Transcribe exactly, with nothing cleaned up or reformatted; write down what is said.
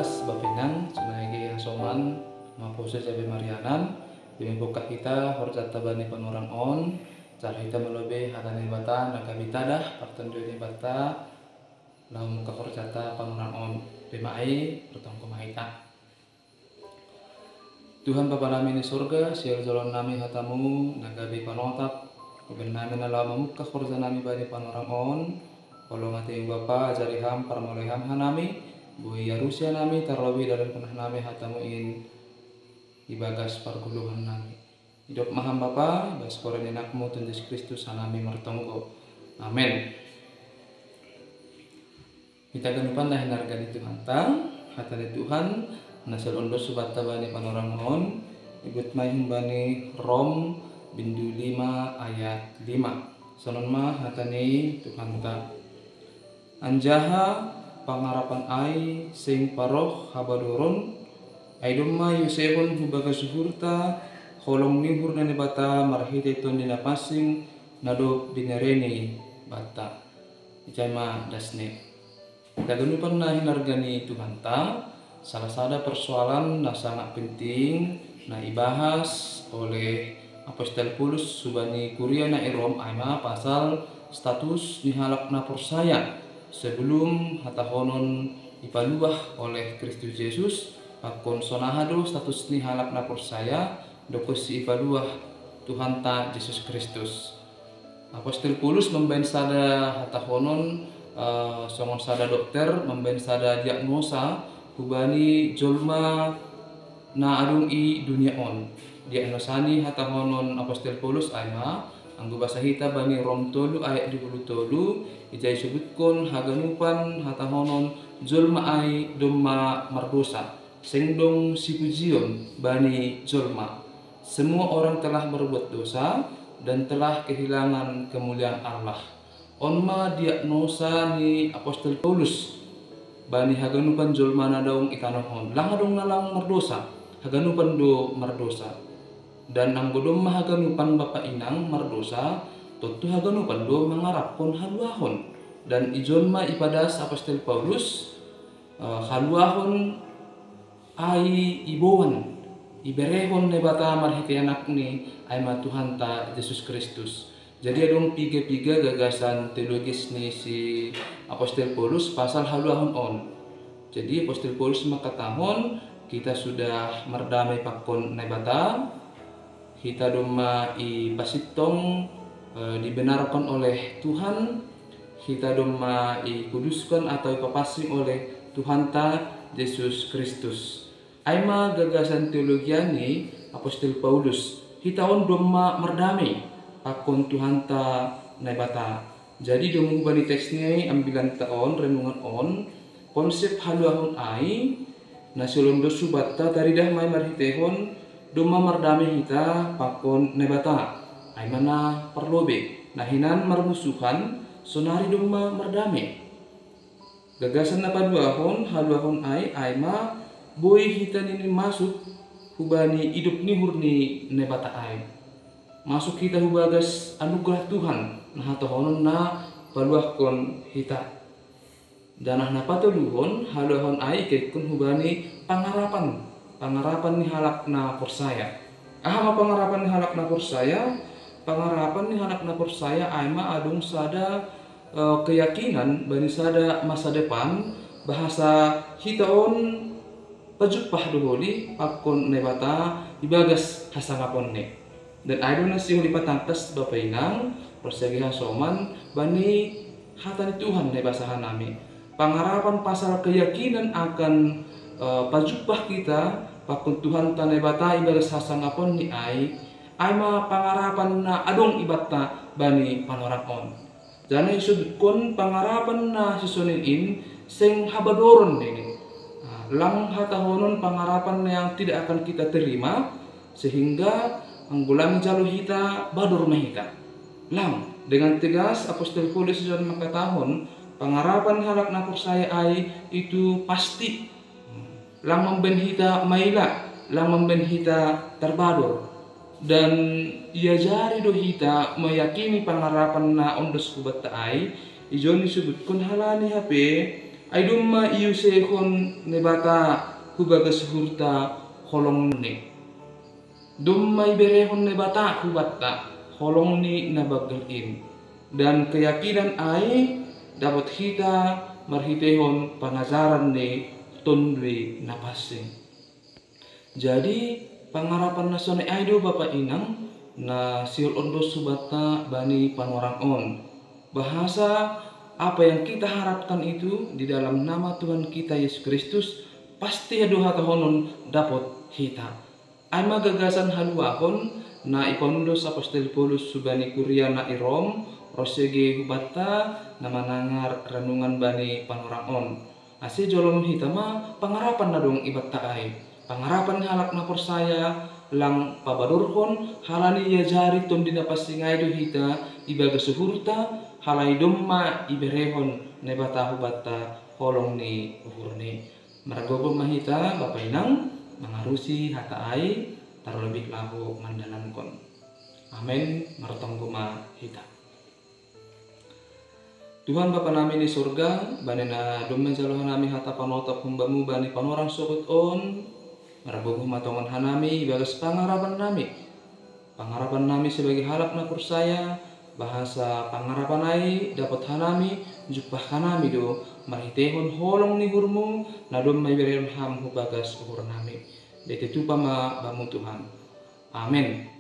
Bapa inang, sonari hasoman mapose jabe marianan, demi buka hita horjata bani panorang on, cara hita malobe hata ni Debata na gabe tadah, partonduan ni Debata, lalu muka horjata panorang on, dema ai, bertongko mahita. Tuhan Bapa nami ni sorga, sial jolon nami hatamu, na gabe panotap, uben nami na lalu mamuka horja nami bani panorang on, holong ate Bapa, ajari ham, parmoleham hanami, boi arusia nami, tarlobi dalam penah nami hatamu in, ibagas parguluhan nami. Idop maham Bapa, ibas koren inakmu Tuhan Yesus Kristus hanami martonggo. Amen. Hita ganupan na hinarga ni Tuhanta, hata ni Tuhan, na salondos subatta bani panorang on, ibut mai humbani Rom bindu lima ayat lima. Sonon ma hata ni Tuhanta. Anjaha pangarapan ai seng paroh habadoron, ai domma iusehon hubagas uhurta holong ni uhur ni Debata marhite Tonduy Napansing na dob binereni banta. Ijai ma dasni. Hita ganupan na hinarga ni Tuhanta, salah sada persoalan na sangat penting na ibahas oleh Apostel Paulus subani kuria na i Rom ai ma pasal status ni halak na porsaya sebelum hatahonon ipaluah oleh Kristus Jesus, pakon sonaha do status ni halak na porsaya, dokonsi ipaluah Tuhanta Jesus Kristus. Apostel Paulus mambaen sada hatahonon, eh, songon sada dokter, mambaen sada diagnosa hubani jolma na adong i dunia on. Diagnosa ni hatahonon Apostel Paulus ai ma, anggo basa hita bani Rom tolu ayat dua puluh tolu, ijai isebutkon haganupan hatahonon jolma ai domma mardosa, seng dong sipujion bani jolma. Semua orang telah berbuat dosa dan telah kehilangan kemuliaan Allah. On ma diagnosa ni Apostel Paulus bani haganupan jolma na adong i tanoh on. Lang adong na lang mardosa, haganupan do mardosa. Dan anggo domma haganupan bapa inang mardosa, tontu haganupan do mangarapkon haluahon. Dan ijon ma ipadas Apostel Paulus, eh, haluahon ai iboan, iberehon Debata marhite anakni, ai ma Tuhanta Jesus Kristus. Jadi adong piga-piga gagasan teologis ni si Apostel Paulus pasal haluahon on. Jadi Apostel Paulus mangkatahon, kita sudah mardamai pakon Debata, hita domma ipasintong, eh, dibenarkan oleh Tuhan, hita domma ikuduskan atau ipapansing oleh Tuhanta Jesus Kristus. Ai ma gagasan teologia ni Apostel Paulus, hita on domma mardamai pakon Tuhanta Debata. Jadi domu bani teks ni ai ambilanta on, renungan on, konsep haluahon ai, na salondos subatta taridah ma i marhitehon, domma mardamai hita pakon Debata. Ai ma na parlobe, na hinan marmusuhan, sonari domma mardamai. Gagasan na paduahon, haluahon ai, ai ma boi hita nini masuk hubani idop ni uhur ni Debata ai. Masuk hita hubagas anugerah Tuhan, na hatahonon na paluahkon hita. Janah na patoluhon, haluahon ai ikaikkon hubani pangarapan, pangarapan ni halak na porsaya. Aha ma pangarapan ni halak na porsaya? Pangarapan ni halak na porsaya ai ma adong sada, eh, keyakinan bani sada masa depan, bahasa hita on pajumpah do holi pakon Debata ibagas hasangaponni. Dan ai do na sihol ipatangkas bapa inang, porsea hasoman, bani hata ni Tuhan na ibasa hanami. Pangarapan pasal keyakinan akan, eh, pajumpah hita pakon Tuhanta Debata ibagas hasangaponni ai, ai ma pangarapan na adong ibanta bani panorang on. Janah isebutkon pangarapan na sisonin in seng habadoron nini. Ah, lang hatahonon pangarapan yang tidak akan kita terima, sehingga anggo lang jalo hita, bador ma hita. Lang, dengan tegas Apostel Paulus ijon mangkatahon, pangarapan halak na porsaya ai itu pasti. Lang mambaen hita maila, lang mambaen hita tarbador. Dan iajari do hita meyakini pangarapan na ondos hubanta ai, ijon isebutkon halani hape, Ai domma iusehon Naibata hu bagas uhurta holongni. Domma iberehon Naibata hubatta holongni na banggal in. Dan keyakinan ai dapot hita marhiteihon pangajaran ni Tonduy Napansing. Jadi, pangarapan na sonai ai do bapa inang na sihol on dos hubanta bani panorang on. Bahasa apa yang kita harapkan itu di dalam nama Tuhan kita Yesus Kristus, pasti do hatahonon dapot hita. Ai ma gagasan haluahon na ipanudos apostel Paulus hubani kuria na i Rom, ros ege hubanta na manangar renungan bani panorang on. Ase jolom hita ma pangarapan na dong ibanta ai. Pangarapan halak na porsaya lang pabadorhon halani iajari Tonduy Napansing ai do hita ibagas uhurta, halai domma iberehon Naibata hubanta holong ni uhurni. Margogoh ma hita bapa inang mangarusi hata ai tarlobih laho mandalankon. Amen. Martonggo ma hita. Tuhan Bapa nami ni sorga, bani na domma jalo hanami hata panotap humbamu bani panorang sogot on, margogoh ma tongon hanami ibagas pangarapan nami. Pangarapan nami sebagai halak na porsaya, bahasa pangarapan ai dapot hanami, jumpah hanami do marhiteihon holong ni uhurmu na domma iberehon ham hu bagas uhur nami. Dete tupa ma bamu Tuhan. Amen.